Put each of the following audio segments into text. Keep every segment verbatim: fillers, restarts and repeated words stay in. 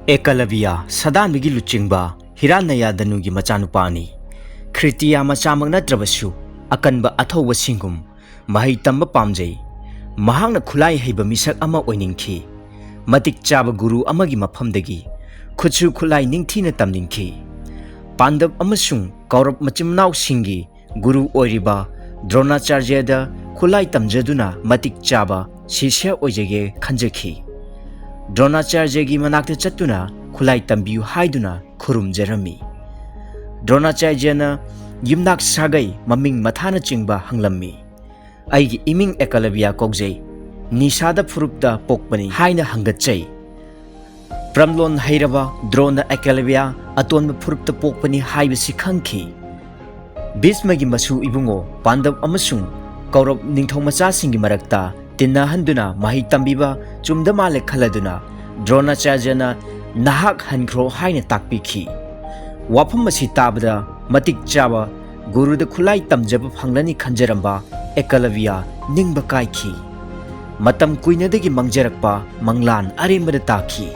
ꯑꯦꯀꯂꯕꯤꯌꯥ ꯁꯗꯥꯟꯕꯒꯤ ꯂꯨꯆꯤꯡꯕ ꯍꯤꯔꯥꯅꯌꯥꯗꯅꯨꯒꯤ ꯃꯆꯥꯅꯨꯄꯥꯅꯤ꯫ ꯈ꯭ꯔꯤꯇꯤꯌꯥ ꯃꯆꯥꯃꯛ ꯅꯠꯇ꯭ꯔꯕꯁꯨ ꯑꯀꯟꯕ ꯑꯊꯧꯕꯁꯤꯡꯒꯨꯝ ꯃꯍꯩ ꯇꯝꯕ ꯄꯥꯝꯖꯩ꯫ ꯃꯍꯥꯛꯅ ꯈꯨꯠꯂꯥꯏ ꯍꯩꯕ ꯃꯤꯁꯛ ꯑꯃ ꯑꯣꯏꯅꯤꯡꯈꯤ꯫ ꯃꯇꯤꯛ ꯆꯥꯕ ꯒꯨꯔꯨ ꯑꯃꯒꯤ ꯃꯐꯝꯗꯒꯤ ꯈꯨꯠꯁꯨ ꯈꯨꯠꯂꯥꯏ ꯅꯤꯡꯊꯤꯅ ꯇꯝꯅꯤꯡꯈꯤ꯫ ꯄꯥꯟꯗꯕ ꯑꯃꯁꯨꯡ ꯀꯧꯔꯕ ꯃꯆꯤꯟ ꯃꯅꯥꯎꯁꯤꯡꯒꯤ ꯒꯨꯔꯨ ꯑꯣꯏꯔꯤꯕ ꯗ꯭ꯔꯣꯅꯥꯆꯥꯔꯌꯗ ꯈꯨꯠꯂꯥꯏ ꯇꯝꯖꯗꯨꯅ ꯃꯇꯤꯛ ꯆꯥꯕ ꯁꯤꯁ꯭ꯌ ꯑꯣꯏꯖꯒꯦ ꯈꯟꯖꯈꯤ꯫ ꯗ꯭ꯔꯣꯅꯥꯆꯥꯔꯌꯒꯤ ꯃꯅꯥꯛꯇ ꯆꯠꯇꯨꯅ ꯈꯨꯠꯂꯥꯏ ꯇꯝꯕꯤꯌꯨ ꯍꯥꯏꯗꯨꯅ ꯈꯨꯔꯨꯝꯖꯔꯝꯃꯤ꯫ ꯗ꯭ꯔꯣꯅꯥꯆꯥꯔꯌꯅ ꯌꯨꯝꯅꯥꯛ ꯁꯥꯒꯩ, ꯃꯃꯤꯡ ꯃꯊꯥꯅꯆꯤꯡꯕ ꯍꯪꯂꯝꯃꯤ꯫ "ꯑꯩꯒꯤ ꯏꯃꯤꯡ ꯑꯦꯀꯂꯕꯤꯌꯥ ꯀꯧꯖꯩ꯫ ꯅꯤꯁꯥꯗ ꯐꯨꯔꯨꯞꯇ ꯄꯣꯛꯄꯅꯤ" ꯍꯥꯏꯅ ꯍꯪꯒꯠꯆꯩ꯫ ꯄ꯭ꯔꯝꯂꯣꯟ ꯍꯩꯔꯕ ꯗ꯭ꯔꯣꯅ ꯑꯦꯀꯂꯕꯤꯌꯥ ꯑꯇꯣꯟꯕ ꯐꯨꯔꯨꯞꯇ ꯄꯣꯛꯄꯅꯤ ꯍꯥꯏꯕꯁꯤ ꯈꯪꯈꯤ꯫ ꯚꯤꯁꯃꯒꯤ ꯃꯁꯨ ꯏꯕꯨꯡꯉꯣ ꯄꯥꯟꯗꯕ ꯑꯃꯁꯨꯡ ꯀꯧꯔꯕ ꯅꯤꯡꯊꯧ ꯃꯆꯥꯁꯤꯡꯒꯤ ꯃꯔꯛꯇ ꯇꯤꯟꯅꯍꯟꯗꯨꯅ ꯃꯍꯩ ꯇꯝꯕꯤꯕ ꯆꯨꯝꯗ ꯃꯥꯜꯂꯦ ꯈꯜꯂꯗꯨꯅ ꯗ꯭ꯔꯣꯅꯥꯆꯥꯔꯌꯅ "ꯅꯍꯥꯛ ꯍꯟꯈ꯭ꯔꯣ" ꯍꯥꯏꯅ ꯇꯥꯛꯄꯤꯈꯤ꯫ ꯋꯥꯐꯝ ꯑꯁꯤ ꯇꯥꯕꯗ ꯃꯇꯤꯛ ꯆꯥꯕ ꯒꯨꯔꯨꯗ ꯈꯨꯠꯂꯥꯏ ꯇꯝꯖꯕ ꯐꯪꯂꯅꯤ ꯈꯟꯖꯔꯝꯕ ꯑꯦꯀꯂꯕꯤꯌꯥ ꯅꯤꯡꯕ ꯀꯥꯏꯈꯤ꯫ ꯃꯇꯝ ꯀꯨꯏꯅꯗꯒꯤ ꯃꯪꯖꯔꯛꯄ ꯃꯪꯂꯥꯟ ꯑꯔꯦꯝꯕꯗ ꯇꯥꯈꯤ꯫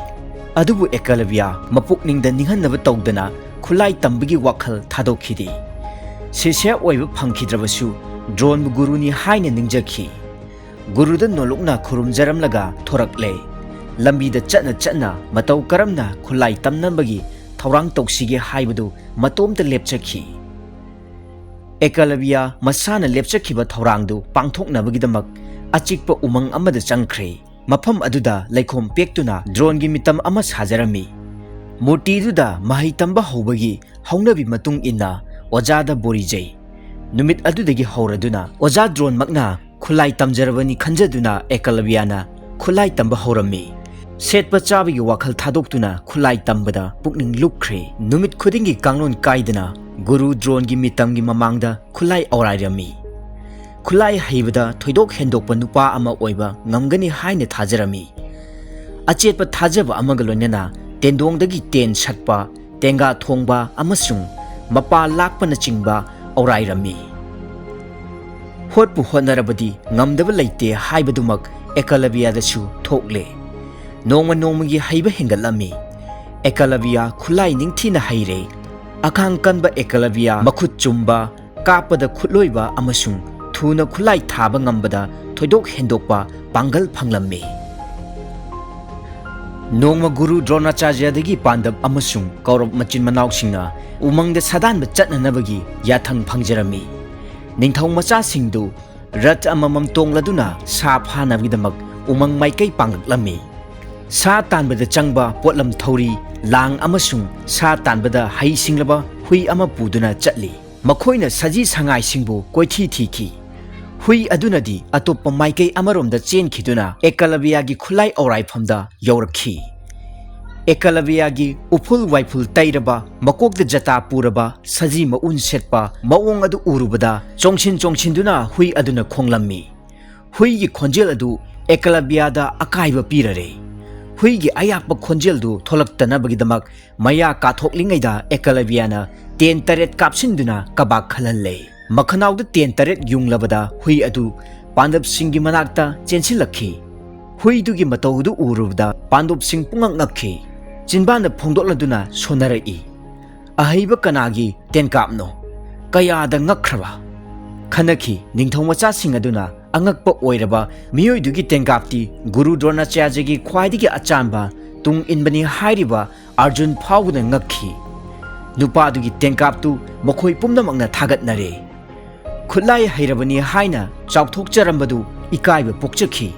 ꯑꯗꯨꯕꯨ ꯑꯦꯀꯂꯕꯤꯌꯥ ꯃꯄꯨꯛꯅꯤꯡꯗ ꯅꯤꯡꯍꯟꯅꯕ ꯇꯧꯗꯅ ꯈꯨꯠꯂꯥꯏ ꯇꯝꯕꯒꯤ ꯋꯥꯈꯜ ꯊꯥꯗꯣꯛꯈꯤꯗꯦ꯫ ꯁꯤꯁ꯭ꯌ ꯑꯣꯏꯕ ꯐꯪꯈꯤꯗ꯭ꯔꯕꯁꯨ ꯗ꯭ꯔꯣꯟꯕꯨ ꯒꯨꯔꯨꯅꯤ ꯍꯥꯏꯅ ꯅꯤꯡꯖꯈꯤ꯫ ꯒꯨꯔꯨꯗ ꯅꯣꯂꯨꯛꯅ ꯈꯨꯔꯨꯝꯖꯔꯝꯂꯒ ꯊꯣꯔꯛꯂꯦ꯫ ꯂꯝꯕꯤꯗ ꯆꯠꯅ ꯆꯠꯅ ꯃꯇꯧ ꯀꯔꯝꯅ ꯈꯨꯠꯂꯥꯏ ꯇꯝꯅꯕꯒꯤ ꯊꯧꯔꯥꯡ ꯇꯧꯁꯤꯒꯦ ꯍꯥꯏꯕꯗꯨ ꯃꯇꯣꯝꯇ ꯂꯦꯞꯆꯈꯤ꯫ ꯑꯦꯀꯂꯕꯤꯌꯥ ꯃꯁꯥꯅ ꯂꯦꯞꯆꯈꯤꯕ ꯊꯧꯔꯥꯡꯗꯨ ꯄꯥꯡꯊꯣꯛꯅꯕꯒꯤꯗꯃꯛ ꯑꯆꯤꯛꯄ ꯎꯃꯪ ꯑꯃꯗ ꯆꯪꯈ꯭ꯔꯦ꯫ ꯃꯐꯝ ꯑꯗꯨꯗ ꯂꯩꯈꯣꯝ ꯄꯦꯛꯇꯨꯅ ꯗ꯭ꯔꯣꯟꯒꯤ ꯃꯤꯇꯝ ꯑꯃ ꯁꯥꯖꯔꯝꯃꯤ꯫ ꯃꯨꯔꯇꯤꯗꯨꯗ ꯃꯍꯩ ꯇꯝꯕ ꯍꯧꯕꯒꯤ ꯍꯧꯅꯕꯤ ꯃꯇꯨꯡ ꯏꯟꯅ ꯑꯣꯖꯥꯗ ꯕꯣꯔꯤꯖꯩ꯫ ꯅꯨꯃꯤꯠ ꯑꯗꯨꯗꯒꯤ ꯍꯧꯔꯗꯨꯅ ꯑꯣꯖꯥ ꯗ꯭ꯔꯣꯟꯃꯛꯅ ꯈꯨꯠꯂꯥꯏ ꯇꯝꯖꯔꯕꯅꯤ ꯈꯟꯖꯗꯨꯅ ꯑꯦꯀꯂꯕꯤꯌꯥꯅ ꯈꯨꯠꯂꯥꯏ ꯇꯝꯕ ꯍꯧꯔꯝꯃꯤ꯫ ꯁꯦꯠꯄ ꯆꯥꯕꯒꯤ ꯋꯥꯈꯜ ꯊꯥꯗꯣꯛꯇꯨꯅ ꯈꯨꯠꯂꯥꯏ ꯇꯝꯕꯗ ꯄꯨꯛꯅꯤꯡ ꯂꯨꯞꯈ꯭ꯔꯦ꯫ ꯅꯨꯃꯤꯠ ꯈꯨꯗꯤꯡꯒꯤ ꯀꯥꯡꯂꯣꯟ ꯀꯥꯏꯗꯅ ꯒꯨꯔꯨ ꯗ꯭ꯔꯣꯟꯒꯤ ꯃꯤꯇꯝꯒꯤ ꯃꯃꯥꯡꯗ ꯈꯨꯠꯂꯥꯏ ꯑꯧꯔꯥꯏꯔꯝꯃꯤ꯫ ꯈꯨꯠꯂꯥꯏ ꯍꯩꯕꯗ ꯊꯣꯏꯗꯣꯛ ꯍꯦꯟꯗꯣꯛꯄ ꯅꯨꯄꯥ ꯑꯃ ꯑꯣꯏꯕ ꯉꯝꯒꯅꯤ ꯍꯥꯏꯅ ꯊꯥꯖꯔꯝꯃꯤ꯫ ꯑꯆꯦꯠꯄ ꯊꯥꯖꯕ ꯑꯃꯒ ꯂꯣꯏꯅꯅ ꯇꯦꯟꯗꯣꯡꯗꯒꯤ ꯇꯦꯟ ꯁꯠꯄ, ꯇꯦꯡꯒꯥ ꯊꯣꯡꯕ ꯑꯃꯁꯨꯡ ꯃꯄꯥ ꯂꯥꯛꯄꯅꯆꯤꯡꯕ ꯑꯧꯔꯥꯏꯔꯝꯃꯤ꯫ ꯍꯣꯠꯄꯨ ꯍꯣꯠꯅꯔꯕꯗꯤ ꯉꯝꯗꯕ ꯂꯩꯇꯦ ꯍꯥꯏꯕꯗꯨꯃꯛ ꯑꯦꯀꯂꯕꯤꯌꯥꯗꯁꯨ ꯊꯣꯛꯂꯦ꯫ ꯅꯣꯡꯃ ꯅꯣꯡꯃꯒꯤ ꯍꯩꯕ ꯍꯦꯟꯒꯠꯂꯝꯃꯤ꯫ ꯑꯦꯀꯂꯕꯤꯌꯥ ꯈꯨꯠꯂꯥꯏ ꯅꯤꯡꯊꯤꯅ ꯍꯩꯔꯦ꯫ ꯑꯈꯥꯡ ꯀꯟꯕ ꯑꯦꯀꯂꯕꯤꯌꯥ ꯃꯈꯨꯠ ꯆꯨꯝꯕ, ꯀꯥꯞꯄꯗ ꯈꯨꯠꯂꯣꯏꯕ ꯑꯃꯁꯨꯡ ꯊꯨꯅ ꯈꯨꯠꯂꯥꯏ ꯊꯥꯕ ꯉꯝꯕꯗ ꯊꯣꯏꯗꯣꯛ ꯍꯦꯟꯗꯣꯛꯄ ꯄꯥꯡꯒꯜ ꯐꯪꯂꯝꯃꯤ꯫ ꯅꯣꯡꯃ ꯒꯨꯔꯨ ꯗ꯭ꯔꯣꯅꯥꯆꯥꯔꯌꯗꯒꯤ ꯄꯥꯟꯗꯕ ꯑꯃꯁꯨꯡ ꯀꯧꯔꯕ ꯃꯆꯤꯟ ꯃꯅꯥꯎꯁꯤꯡꯅ ꯎꯃꯪꯗ ꯁꯥꯗꯥꯟꯕ ꯆꯠꯅꯅꯕꯒꯤ ꯌꯥꯊꯪ ꯐꯪꯖꯔꯝꯃꯤ꯫ ꯅꯤꯡꯊꯧ ꯃꯆꯥꯁꯤꯡꯗꯨ ꯔꯊ ꯑꯃꯃꯝ ꯇꯣꯡꯂꯗꯨꯅ ꯁꯥ ꯐꯥꯅꯕꯒꯤꯗꯃꯛ ꯎꯃꯪ ꯃꯥꯏꯀꯩ ꯄꯥꯡꯂꯛꯂꯝꯃꯤ꯫ ꯁꯥ ꯇꯥꯟꯕꯗ ꯆꯪꯕ ꯄꯣꯠꯂꯝ ꯊꯧꯔꯤ, ꯂꯥꯡ ꯑꯃꯁꯨꯡ ꯁꯥ ꯇꯥꯟꯕꯗ ꯍꯩ ꯁꯤꯡꯂꯕ ꯍꯨꯏ ꯑꯃ ꯄꯨꯗꯨꯅ ꯆꯠꯂꯤ꯫ ꯃꯈꯣꯏꯅ ꯁꯖꯤ ꯁꯉꯥꯏꯁꯤꯡꯕꯨ ꯀꯣꯏꯊꯤ ꯊꯤꯈꯤ꯫ ꯍꯨꯏ ꯑꯗꯨꯅꯗꯤ ꯑꯇꯣꯞꯄ ꯃꯥꯏꯀꯩ ꯑꯃꯔꯣꯝꯗ ꯆꯦꯟꯈꯤꯗꯨꯅ ꯑꯦꯀꯂꯕꯤꯌꯥꯒꯤ ꯈꯨꯠꯂꯥꯏ ꯑꯧꯔꯥꯏꯐꯝꯗ ꯌꯧꯔꯛꯈꯤ꯫ ꯑꯦꯀꯂꯕꯤꯌꯥꯒꯤ ꯎꯐꯨꯜ ꯋꯥꯏꯐꯨꯜ ꯇꯩꯔꯕ, ꯃꯀꯣꯛꯇ ꯖꯇꯥ ꯄꯨꯔꯕ, ꯁꯖꯤ ꯃꯎꯟ ꯁꯦꯠꯄ ꯃꯑꯣꯡ ꯑꯗꯨ ꯎꯔꯨꯕꯗ ꯆꯣꯡꯁꯤꯟ ꯆꯣꯡꯁꯤꯟꯗꯨꯅ ꯍꯨꯏ ꯑꯗꯨꯅ ꯈꯣꯡꯂꯝꯃꯤ꯫ ꯍꯨꯏꯒꯤ ꯈꯣꯟꯖꯦꯜ ꯑꯗꯨ ꯑꯦꯀꯂꯕꯤꯌꯥꯗ ꯑꯀꯥꯏꯕ ꯄꯤꯔꯔꯦ꯫ ꯍꯨꯏꯒꯤ ꯑꯌꯥꯛꯄ ꯈꯣꯟꯖꯦꯜꯗꯨ ꯊꯣꯛꯂꯛꯇꯅꯕꯒꯤꯗꯃꯛ ꯃꯌꯥ ꯀꯥꯊꯣꯛꯂꯤꯉꯩꯗ ꯑꯦꯀꯂꯕꯤꯌꯥꯅ ꯇꯦꯟ ꯇꯔꯦꯠ ꯀꯥꯞꯁꯤꯟꯗꯨꯅ ꯀꯕꯥꯛ ꯈꯜꯍꯜꯂꯦ꯫ ꯃꯈꯅꯥꯎꯗ ꯇꯦꯟ ꯇꯔꯦꯠ ꯌꯨꯡꯂꯕꯗ ꯍꯨꯏ ꯑꯗꯨ ꯄꯥꯟꯗꯕꯁꯤꯡꯒꯤ ꯃꯅꯥꯛꯇ ꯆꯦꯟꯁꯤꯜꯂꯛꯈꯤ꯫ ꯍꯨꯏꯗꯨꯒꯤ ꯃꯇꯧ ꯑꯗꯨ ꯎꯔꯨꯕꯗ ꯄꯥꯟꯗꯨꯞꯁꯤꯡ ꯄꯨꯡꯉꯛ ꯉꯛꯈꯤ꯫ ꯆꯤꯟꯕꯥꯟꯗ ꯐꯣꯡꯗꯣꯛꯂꯗꯨꯅ ꯁꯣꯟꯅꯔꯛꯏ꯫ ꯑꯍꯩꯕ ꯀꯅꯥꯒꯤ ꯇꯦꯟꯀꯥꯞꯅꯣ? ꯀꯌꯥꯗ ꯉꯛꯈ꯭ꯔꯕ! ꯈꯟꯅꯈꯤ꯫ ꯅꯤꯡꯊꯧ ꯃꯆꯥꯁꯤꯡ ꯑꯗꯨꯅ ꯑꯉꯛꯄ ꯑꯣꯏꯔꯕ ꯃꯤꯑꯣꯏꯗꯨꯒꯤ ꯇꯦꯟꯀꯥꯞꯇꯤ ꯒꯨꯔꯨ ꯗ꯭ꯔꯣꯅꯥꯆꯥꯔꯌꯒꯤ ꯈ꯭ꯋꯥꯏꯗꯒꯤ ꯑꯆꯥꯟꯕ ꯇꯨꯡ ꯏꯟꯕꯅꯤ ꯍꯥꯏꯔꯤꯕ ꯑꯔꯖꯨꯟ ꯐꯥꯎꯕꯅ ꯉꯛꯈꯤ꯫ ꯅꯨꯄꯥꯗꯨꯒꯤ ꯇꯦꯟꯀꯥꯞꯇꯨ ꯃꯈꯣꯏ ꯄꯨꯝꯅꯃꯛꯅ ꯊꯥꯒꯠꯅꯔꯦ꯫ ꯈꯨꯠꯂꯥꯏ ꯍꯩꯔꯕꯅꯤ ꯍꯥꯏꯅ ꯆꯥꯎꯊꯣꯛꯆꯔꯝꯕꯗꯨ ꯏꯀꯥꯏꯕ ꯄꯣꯛꯆꯈꯤ꯫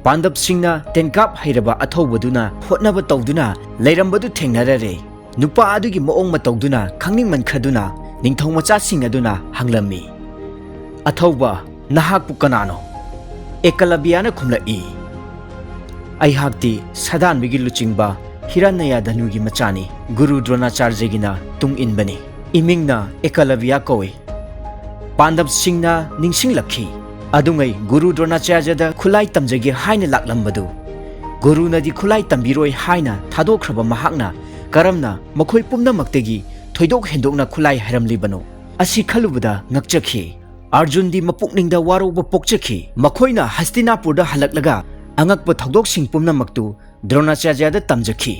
ꯄꯥꯟꯗꯕꯁꯤꯡꯅ ꯇꯦꯟꯀꯥꯞ ꯍꯩꯔꯕ ꯑꯊꯧꯕꯗꯨꯅ ꯍꯣꯠꯅꯕ ꯇꯧꯗꯨꯅ ꯂꯩꯔꯝꯕꯗꯨ ꯊꯦꯡꯅꯔꯔꯦ꯫ ꯅꯨꯄꯥ ꯑꯗꯨꯒꯤ ꯃꯑꯣꯡ ꯃꯇꯧꯗꯨꯅ ꯈꯪꯅꯤꯡꯃꯟꯈ꯭ꯔꯗꯨꯅ ꯅꯤꯡꯊꯧ ꯃꯆꯥꯁꯤꯡ ꯑꯗꯨꯅ ꯍꯪꯂꯝꯃꯤ, "ꯑꯊꯧꯕ, ꯅꯍꯥꯛꯄꯨ ꯀꯅꯥꯅꯣ?" ꯑꯦꯀꯂꯕꯤꯌꯥꯅ ꯈꯨꯝꯂꯛꯏ, "ꯑꯩꯍꯥꯛꯇꯤ ꯁꯥꯗꯥꯟꯕꯒꯤ ꯂꯨꯆꯤꯡꯕ ꯍꯤꯔꯥꯅꯌꯥꯗꯅꯨꯒꯤ ꯃꯆꯥꯅꯤ꯫ ꯒꯨꯔꯨ ꯗ꯭ꯔꯣꯅꯥꯆꯥꯔꯖꯒꯤꯅ ꯇꯨꯡ ꯏꯟꯕꯅꯤ꯫ ꯏꯃꯤꯡꯅ ꯑꯦꯀꯂꯕꯤꯌꯥ ꯀꯧꯏ꯫" ꯄꯥꯟꯗꯕꯁꯤꯡꯅ ꯅꯤꯡꯁꯤꯡꯂꯛꯈꯤ꯫ ꯑꯗꯨꯉꯩ ꯒꯨꯔꯨ ꯗ꯭ꯔꯣꯅꯥꯆꯥꯔꯌꯗ ꯈꯨꯠꯂꯥꯏ ꯇꯝꯖꯒꯦ ꯍꯥꯏꯅ ꯂꯥꯛꯂꯝꯕꯗꯨ, ꯒꯨꯔꯨꯅꯗꯤ ꯈꯨꯠꯂꯥꯏ ꯇꯝꯕꯤꯔꯣꯏ ꯍꯥꯏꯅ ꯊꯥꯗꯣꯛꯈ꯭ꯔꯕ ꯃꯍꯥꯛꯅ ꯀꯔꯝꯅ ꯃꯈꯣꯏ ꯄꯨꯝꯅꯃꯛꯇꯒꯤ ꯊꯣꯏꯗꯣꯛ ꯍꯦꯟꯗꯣꯛꯅ ꯈꯨꯠꯂꯥꯏ ꯍꯩꯔꯝꯂꯤꯕꯅꯣ? ꯑꯁꯤ ꯈꯜꯂꯨꯕꯗ ꯉꯛꯆꯈꯤ꯫ ꯑꯔꯖꯨꯟꯗꯤ ꯃꯄꯨꯛꯅꯤꯡꯗ ꯋꯥꯔꯧꯕ ꯄꯣꯛꯆꯈꯤ꯫ ꯃꯈꯣꯏꯅ ꯍꯁꯇꯤꯅꯥꯄꯨꯔꯗ ꯍꯜꯂꯛꯂꯒ ꯑꯉꯛꯄ ꯊꯧꯗꯣꯛꯁꯤꯡ ꯄꯨꯝꯅꯃꯛꯇꯨ ꯗ꯭ꯔꯣꯅꯥꯆꯥꯔꯌꯗ ꯇꯝꯖꯈꯤ꯫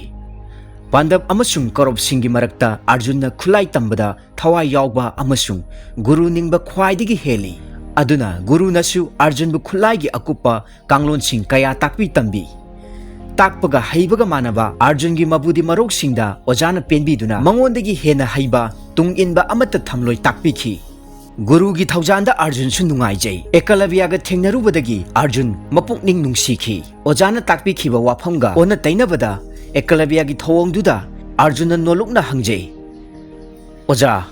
ꯄꯥꯟꯗꯕ ꯑꯃꯁꯨꯡ ꯀꯧꯔꯕꯁꯤꯡꯒꯤ ꯃꯔꯛꯇ ꯑꯔꯖꯨꯟꯅ ꯈꯨꯠꯂꯥꯏ ꯇꯝꯕꯗ ꯊꯋꯥꯏ ꯌꯥꯎꯕ ꯑꯃꯁꯨꯡ ꯒꯨꯔꯨ ꯅꯤꯡꯕ ꯈ꯭ꯋꯥꯏꯗꯒꯤ ꯍꯦꯜꯂꯤ꯫ ꯑꯗꯨꯅ ꯒꯨꯔꯨꯅꯁꯨ ꯑꯔꯖꯨꯟꯕꯨ ꯈꯨꯠꯂꯥꯏꯒꯤ ꯑꯀꯨꯞꯄ ꯀꯥꯡꯂꯣꯟꯁꯤꯡ ꯀꯌꯥ ꯇꯥꯛꯄꯤ ꯇꯝꯕꯤ꯫ ꯇꯥꯛꯄꯒ ꯍꯩꯕꯒ ꯃꯥꯟꯅꯕ ꯑꯔꯖꯨꯟꯒꯤ ꯃꯕꯨꯗꯤ ꯃꯔꯣꯛꯁꯤꯡꯗ ꯑꯣꯖꯥꯅ ꯄꯦꯟꯕꯤꯗꯨꯅ ꯃꯉꯣꯟꯗꯒꯤ ꯍꯦꯟꯅ ꯍꯩꯕ ꯇꯨꯡ ꯏꯟꯕ ꯑꯃꯠꯇ ꯊꯝꯂꯣꯏ ꯇꯥꯛꯄꯤꯈꯤ꯫ ꯒꯨꯔꯨꯒꯤ ꯊꯧꯖꯥꯟꯗ ꯑꯔꯖꯨꯟꯁꯨ ꯅꯨꯡꯉꯥꯏꯖꯩ꯫ ꯑꯦꯀꯂꯕꯤꯌꯥꯒ ꯊꯦꯡꯅꯔꯨꯕꯗꯒꯤ ꯑꯔꯖꯨꯟ ꯃꯄꯨꯛꯅꯤꯡ ꯅꯨꯡꯁꯤꯈꯤ꯫ ꯑꯣꯖꯥꯅ ꯇꯥꯛꯄꯤꯈꯤꯕ ꯋꯥꯐꯝꯒ ꯑꯣꯟꯅ ꯇꯩꯅꯕꯗ ꯑꯦꯀꯂꯕꯤꯌꯥꯒꯤ ꯊꯧꯑꯣꯡꯗꯨꯗ ꯑꯔꯖꯨꯟꯅ ꯅꯣꯂꯨꯛꯅ ꯍꯪꯖꯩ, "ꯑꯣꯖꯥ,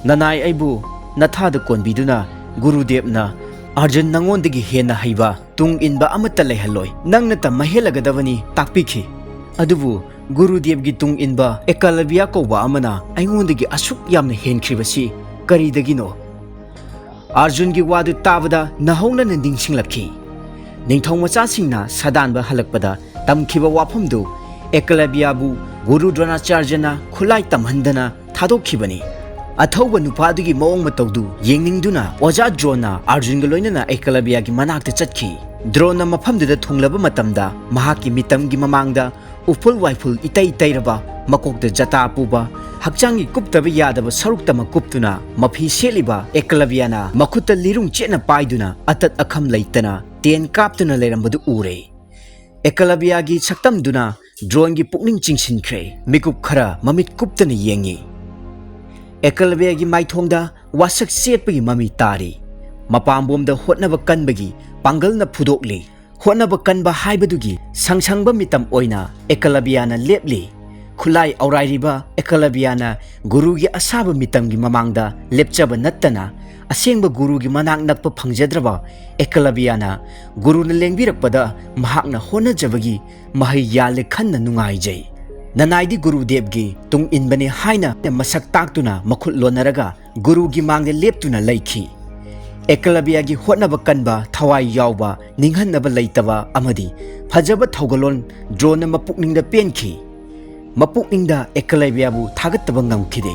ꯅꯅꯥꯏ ꯑꯩꯕꯨ ꯅꯊꯥꯗ ꯀꯣꯟꯕꯤꯗꯨꯅ ꯒꯨꯔꯨꯗꯦꯕꯅ ꯑꯔꯖꯨꯟ ꯅꯉꯣꯟꯗꯒꯤ ꯍꯦꯟꯅ ꯍꯩꯕ ꯇꯨꯡ ꯏꯟꯕ ꯑꯃꯠꯇ ꯂꯩꯍꯜꯂꯣꯏ꯫ ꯅꯪꯅ ꯇꯝꯕ ꯍꯦꯜꯂꯒꯗꯕꯅꯤ ꯇꯥꯛꯄꯤꯈꯤ꯫ ꯑꯗꯨꯕꯨ ꯒꯨꯔꯨꯗꯦꯕꯒꯤ ꯇꯨꯡ ꯏꯟꯕ ꯑꯦꯀꯂꯕꯤꯌꯥ ꯀꯧꯕ ꯑꯃꯅ ꯑꯩꯉꯣꯟꯗꯒꯤ ꯑꯁꯨꯛ ꯌꯥꯝꯅ ꯍꯦꯟꯈ꯭ꯔꯤꯕꯁꯤ ꯀꯔꯤꯗꯒꯤꯅꯣ?" ꯑꯔꯖꯨꯟꯒꯤ ꯋꯥꯗꯨ ꯇꯥꯕꯗ ꯅꯍꯧꯅꯅ ꯅꯤꯡꯁꯤꯡꯂꯛꯈꯤ꯫ ꯅꯤꯡꯊꯧ ꯃꯆꯥꯁꯤꯡꯅ ꯁꯥꯗꯥꯟꯕ ꯍꯜꯂꯛꯄꯗ ꯇꯝꯈꯤꯕ ꯋꯥꯐꯝꯗꯨ ꯑꯦꯀꯂꯕꯤꯌꯥꯕꯨ ꯒꯨꯔꯨ ꯗ꯭ꯔꯣꯅꯥꯆꯥꯔꯌꯅ ꯈꯨꯠꯂꯥꯏ ꯇꯝꯍꯟꯗꯅ ꯊꯥꯗꯣꯛꯈꯤꯕꯅꯤ꯫ ꯑꯊꯧꯕ ꯅꯨꯄꯥꯗꯨꯒꯤ ꯃꯑꯣꯡ ꯃꯇꯧꯗꯨ ꯌꯦꯡꯅꯤꯡꯗꯨꯅ ꯑꯣꯖꯥ ꯗ꯭ꯔꯣꯟꯅ ꯑꯔꯖꯨꯟꯒ ꯂꯣꯏꯅꯅ ꯑꯦꯀꯂꯕꯤꯌꯥꯒꯤ ꯃꯅꯥꯛꯇ ꯆꯠꯈꯤ꯫ ꯗ꯭ꯔꯣꯟꯅ ꯃꯐꯝꯗꯨꯗ ꯊꯨꯡꯂꯕ ꯃꯇꯝꯗ ꯃꯍꯥꯛꯀꯤ ꯃꯤꯇꯝꯒꯤ ꯃꯃꯥꯡꯗ ꯎꯐꯨꯜ ꯋꯥꯏꯐꯨꯜ ꯏꯇꯩ ꯇꯩꯔꯕ, ꯃꯀꯣꯛꯇ ꯖꯇꯥ ꯄꯨꯕ, ꯍꯛꯆꯥꯡꯒꯤ ꯀꯨꯞꯇꯕ ꯌꯥꯗꯕ ꯁꯔꯨꯛꯇꯃꯛ ꯀꯨꯞꯇꯨꯅ ꯃꯐꯤ ꯁꯦꯠꯂꯤꯕ ꯑꯦꯀꯂꯕꯤꯌꯥꯅ ꯃꯈꯨꯠꯇ ꯂꯤꯔꯨꯡ ꯆꯦꯠꯅ ꯄꯥꯏꯗꯨꯅ ꯑꯇꯠ ꯑꯈꯝ ꯂꯩꯇꯅ ꯇꯦꯟ ꯀꯥꯞꯇꯨꯅ ꯂꯩꯔꯝꯕꯗꯨ ꯎꯔꯦ꯫ ꯑꯦꯀꯂꯕꯤꯌꯥꯒꯤ ꯁꯛꯇꯝꯗꯨꯅ ꯗ꯭ꯔꯣꯟꯒꯤ ꯄꯨꯛꯅꯤꯡ ꯆꯤꯡꯁꯤꯟꯈ꯭ꯔꯦ꯫ ꯃꯤꯀꯨꯞ ꯈꯔ ꯃꯃꯤꯠ ꯀꯨꯞꯇꯅ ꯌꯦꯡꯉꯤ꯫ ꯑꯦꯀꯂꯕꯤꯌꯥꯒꯤ ꯃꯥꯏꯊꯣꯡꯗ ꯋꯥꯁꯛ ꯆꯦꯠꯄꯒꯤ ꯃꯃꯤ ꯇꯥꯔꯤ꯫ ꯃꯄꯥꯝꯕꯣꯝꯗ ꯍꯣꯠꯅꯕ ꯀꯟꯕꯒꯤ ꯄꯥꯡꯒꯜꯅ ꯐꯨꯗꯣꯛꯂꯤ꯫ ꯍꯣꯠꯅꯕ ꯀꯟꯕ ꯍꯥꯏꯕꯗꯨꯒꯤ ꯁꯪꯁꯪꯕ ꯃꯤꯇꯝ ꯑꯣꯏꯅ ꯑꯦꯀꯂꯕꯤꯌꯥꯅ ꯂꯦꯞꯂꯤ꯫ ꯈꯨꯠꯂꯥꯏ ꯑꯧꯔꯥꯏꯔꯤꯕ ꯑꯦꯀꯂꯕꯤꯌꯥꯅ ꯒꯨꯔꯨꯒꯤ ꯑꯁꯥꯕ ꯃꯤꯇꯝꯒꯤ ꯃꯃꯥꯡꯗ ꯂꯦꯞꯆꯕ ꯅꯠꯇꯅ ꯑꯁꯦꯡꯕ ꯒꯨꯔꯨꯒꯤ ꯃꯅꯥꯛ ꯅꯛꯄ ꯐꯪꯖꯗ꯭ꯔꯕ ꯑꯦꯀꯂꯕꯤꯌꯥꯅ ꯒꯨꯔꯨꯅ ꯂꯦꯡꯕꯤꯔꯛꯄꯗ ꯃꯍꯥꯛꯅ ꯍꯣꯠꯅꯖꯕꯒꯤ ꯃꯍꯩ ꯌꯥꯜꯂꯦ ꯈꯟꯅ ꯅꯨꯡꯉꯥꯏꯖꯩ꯫ ꯅꯅꯥꯏꯗꯤ ꯒꯨꯔꯨꯗꯦꯕꯒꯤ ꯇꯨꯡ ꯏꯟꯕꯅꯤ ꯍꯥꯏꯅ ꯃꯁꯛ ꯇꯥꯛꯇꯨꯅ ꯃꯈꯨꯠ ꯂꯣꯟꯅꯔꯒ ꯒꯨꯔꯨꯒꯤ ꯃꯥꯡꯗ ꯂꯦꯞꯇꯨꯅ ꯂꯩꯈꯤ꯫ ꯑꯦꯀꯂꯕꯤꯌꯥꯒꯤ ꯍꯣꯠꯅꯕ ꯀꯟꯕ, ꯊꯋꯥꯏ ꯌꯥꯎꯕ, ꯅꯤꯡꯍꯟꯅꯕ ꯂꯩꯇꯕ ꯑꯃꯗꯤ ꯐꯖꯕ ꯊꯧꯒꯜꯂꯣꯟ ꯗ꯭ꯔꯣꯟꯅ ꯃꯄꯨꯛꯅꯤꯡꯗ ꯄꯦꯟꯈꯤ꯫ ꯃꯄꯨꯛꯅꯤꯡꯗ ꯑꯦꯀꯂꯕꯤꯌꯥꯕꯨ ꯊꯥꯒꯠꯇꯕ ꯉꯝꯈꯤꯗꯦ꯫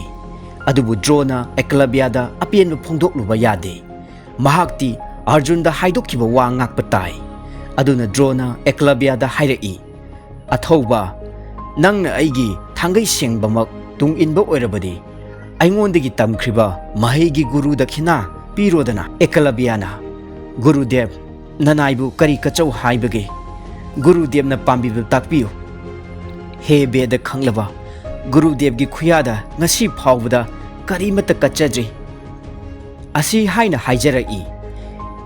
ꯑꯗꯨꯕꯨ ꯗ꯭ꯔꯣꯟꯅ ꯑꯦꯀꯂꯕꯤꯌꯥꯗ ꯑꯄꯦꯟꯕ ꯐꯣꯡꯗꯣꯛꯂꯨꯕ ꯌꯥꯗꯦ꯫ ꯃꯍꯥꯛꯇꯤ ꯑꯔꯖꯨꯟꯗ ꯍꯥꯏꯗꯣꯛꯈꯤꯕ ꯋꯥ ꯉꯥꯛꯄ ꯇꯥꯏ꯫ ꯑꯗꯨꯅ ꯗ꯭ꯔꯣꯟꯅ ꯑꯦꯀꯂꯕꯤꯌꯥꯗ ꯍꯥꯏꯔꯛꯏ, "ꯑꯊꯧꯕ, ꯅꯪꯅ ꯑꯩꯒꯤ ꯊꯥꯡꯒꯩ ꯁꯦꯡꯕꯃꯛ ꯇꯨꯡ ꯏꯟꯕ ꯑꯣꯏꯔꯕꯗꯤ ꯑꯩꯉꯣꯟꯗꯒꯤ ꯇꯝꯈ꯭ꯔꯤꯕ ꯃꯍꯩꯒꯤ ꯒꯨꯔꯨ ꯗꯈꯤꯅꯥ ꯄꯤꯔꯣꯗꯅ꯫ ꯑꯦꯀꯂꯕ꯭ꯌꯥꯅ, "ꯒꯨꯔꯨꯗꯦꯕ, ꯅꯅꯥꯏꯕꯨ ꯀꯔꯤ ꯀꯠꯆꯧ ꯍꯥꯏꯕꯒꯦ? ꯒꯨꯔꯨꯗꯦꯕꯅ ꯄꯥꯝꯕꯤꯕ ꯇꯥꯛꯄꯤꯌꯨ꯫ ꯍꯦ ꯕꯦꯗ ꯈꯪꯂꯕ, ꯒꯨꯔꯨꯗꯦꯕꯒꯤ ꯈꯨꯌꯥꯗ ꯉꯁꯤ ꯐꯥꯎꯕꯗ ꯀꯔꯤꯃꯠꯇ ꯀꯠꯆꯗ꯭ꯔꯤ꯫ ꯑꯁꯤ ꯍꯥꯏꯅ ꯍꯥꯏꯖꯔꯛꯏ꯫"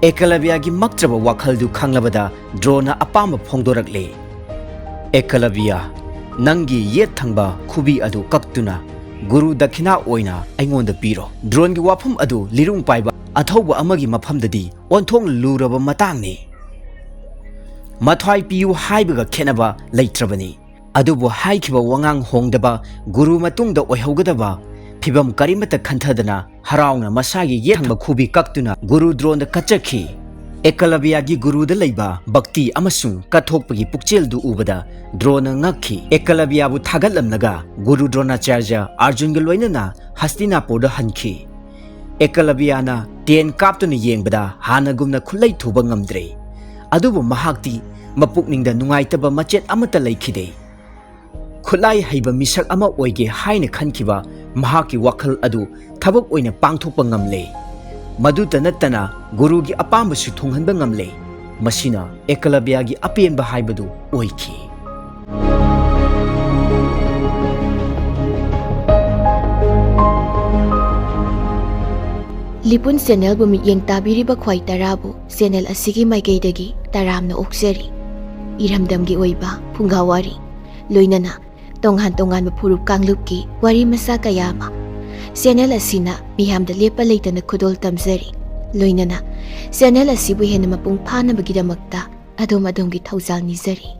ꯑꯦꯀꯂꯕ꯭ꯌꯥꯒꯤ ꯃꯛꯇ꯭ꯔꯕ ꯋꯥꯈꯜꯗꯨ ꯈꯪꯂꯕꯗ ꯗ꯭ꯔꯣꯅ ꯑꯄꯥꯝꯕ ꯐꯣꯡꯗꯣꯔꯛꯂꯦ꯫ "ꯑꯦꯀꯂꯕ꯭ꯌꯥ, ꯅꯪꯒꯤ ꯌꯦꯠ ꯊꯪꯕ ꯈꯨꯕꯤ ꯑꯗꯨ ꯀꯛꯇꯨꯅ ꯒꯨꯔꯨ ꯗꯈꯤꯅꯥ ꯑꯣꯏꯅ ꯑꯩꯉꯣꯟꯗ ꯄꯤꯔꯣ꯫" ꯗ꯭ꯔꯣꯟꯒꯤ ꯋꯥꯐꯝ ꯑꯗꯨ ꯂꯤꯔꯨꯡ ꯄꯥꯏꯕ ꯑꯊꯧꯕ ꯑꯃꯒꯤ ꯃꯐꯝꯗꯗꯤ ꯑꯣꯟꯊꯣꯛꯅ ꯂꯨꯔꯕ ꯃꯇꯥꯡꯅꯤ꯫ ꯃꯊ꯭ꯋꯥꯏ ꯄꯤꯌꯨ ꯍꯥꯏꯕꯒ ꯈꯦꯠꯅꯕ ꯂꯩꯇ꯭ꯔꯕꯅꯤ꯫ ꯑꯗꯨꯕꯨ ꯍꯥꯏꯈꯤꯕ ꯋꯥꯉꯥꯡ ꯍꯣꯡꯗꯕ ꯒꯨꯔꯨ ꯃꯇꯨꯡꯗ ꯑꯣꯏꯍꯧꯒꯗꯕ ꯐꯤꯚꯝ ꯀꯔꯤꯃꯠꯇ ꯈꯟꯊꯗꯅ ꯍꯔꯥꯎꯅ ꯃꯁꯥꯒꯤ ꯌꯦꯠ ꯊꯪꯕ ꯈꯨꯕꯤ ꯀꯛꯇꯨꯅ ꯒꯨꯔꯨ ꯗ꯭ꯔꯣꯟꯗ ꯀꯠꯆꯈꯤ꯫ ꯑꯦꯀꯂꯕ꯭ꯌꯥꯒꯤ ꯒꯨꯔꯨꯗ ꯂꯩꯕ ꯚꯛꯇꯤ ꯑꯃꯁꯨꯡ ꯀꯠꯊꯣꯛꯄꯒꯤ ꯄꯨꯛꯆꯦꯜꯗꯨ ꯎꯕꯗ ꯗ꯭ꯔꯣꯟꯅ ꯉꯛꯈꯤ꯫ ꯑꯦꯀꯂꯕ꯭ꯌꯥꯕꯨ ꯊꯥꯒꯠꯂꯝꯂꯒ ꯒꯨꯔꯨ ꯗ꯭ꯔꯣꯅꯥꯆꯥꯔꯌ ꯑꯔꯖꯨꯟꯒ ꯂꯣꯏꯅꯅ ꯍꯁꯇꯤꯅꯥꯄꯨꯔꯗ ꯍꯟꯈꯤ꯫ ꯑꯦꯀꯂꯕ꯭ꯌꯥꯅ ꯇꯦꯟ ꯀꯥꯞꯇꯨꯅ ꯌꯦꯡꯕꯗ ꯍꯥꯟꯅꯒꯨꯝꯅ ꯈꯨꯠꯂꯩ ꯊꯨꯕ ꯉꯝꯗ꯭ꯔꯦ꯫ ꯑꯗꯨꯕꯨ ꯃꯍꯥꯛꯇꯤ ꯃꯄꯨꯛꯅꯤꯡꯗ ꯅꯨꯡꯉꯥꯏꯇꯕ ꯃꯆꯦꯠ ꯑꯃꯠꯇ ꯂꯩꯈꯤꯗꯦ꯫ ꯈꯨꯠꯂꯥꯏ ꯍꯩꯕ ꯃꯤꯁꯛ ꯑꯃ ꯑꯣꯏꯒꯦ ꯍꯥꯏꯅ ꯈꯟꯈꯤꯕ ꯃꯍꯥꯛꯀꯤ ꯋꯥꯈꯜ ꯑꯗꯨ ꯊꯕꯛ ꯑꯣꯏꯅ ꯄꯥꯡꯊꯣꯛꯄ ꯉꯝꯂꯦ꯫ ꯃꯗꯨꯇ ꯅꯠꯇꯅ ꯒꯨꯔꯨꯒꯤ ꯑꯄꯥꯝꯕꯁꯨ ꯊꯨꯡꯍꯟꯕ ꯉꯝꯂꯦ꯫ ꯃꯁꯤꯅ ꯑꯦꯀꯂꯕ꯭ꯌꯥꯒꯤ ꯑꯄꯦꯟꯕ ꯍꯥꯏꯕꯗꯨ ꯑꯣꯏꯈꯤ꯫ ꯂꯤꯄꯨꯟ ꯆꯦꯅꯦꯜꯕꯨ ꯃꯤꯠꯌꯦꯡ ꯇꯥꯕꯤꯔꯤꯕ ꯈ꯭ꯋꯥꯏ ꯇꯔꯥꯕꯨ ꯆꯦꯅꯦꯜ ꯑꯁꯤꯒꯤ ꯃꯥꯏꯀꯩꯗꯒꯤ ꯇꯔꯥꯝꯅ ꯑꯣꯛꯆꯔꯤ꯫ ꯏꯔꯝꯗꯝꯒꯤ ꯑꯣꯏꯕ ꯐꯨꯡꯒꯥ ꯋꯥꯔꯤ, ꯂꯣꯏꯅꯅ ꯇꯣꯉꯥꯟ ꯇꯣꯉꯥꯟꯕ ꯐꯨꯔꯨꯞ ꯀꯥꯡꯂꯨꯞꯀꯤ ꯋꯥꯔꯤ ꯃꯆꯥ ꯀꯌꯥ ꯑꯃ ꯆꯦꯅꯦꯜ ꯑꯁꯤꯅ ꯃꯤꯌꯥꯝꯗ ꯂꯦꯞꯄ ꯂꯩꯇꯅ ꯈꯨꯗꯣꯜ ꯇꯝꯖꯔꯤ꯫ ꯂꯣꯏꯅꯅ ꯆꯦꯅꯦꯜ ꯑꯁꯤꯕꯨ ꯍꯦꯟꯅ ꯃꯄꯨꯡ ꯐꯥꯅꯕꯒꯤꯗꯃꯛꯇ ꯑꯗꯣꯝ ꯑꯗꯣꯝꯒꯤ ꯊꯧꯖꯥꯜ ꯅꯤꯖꯔꯤ꯫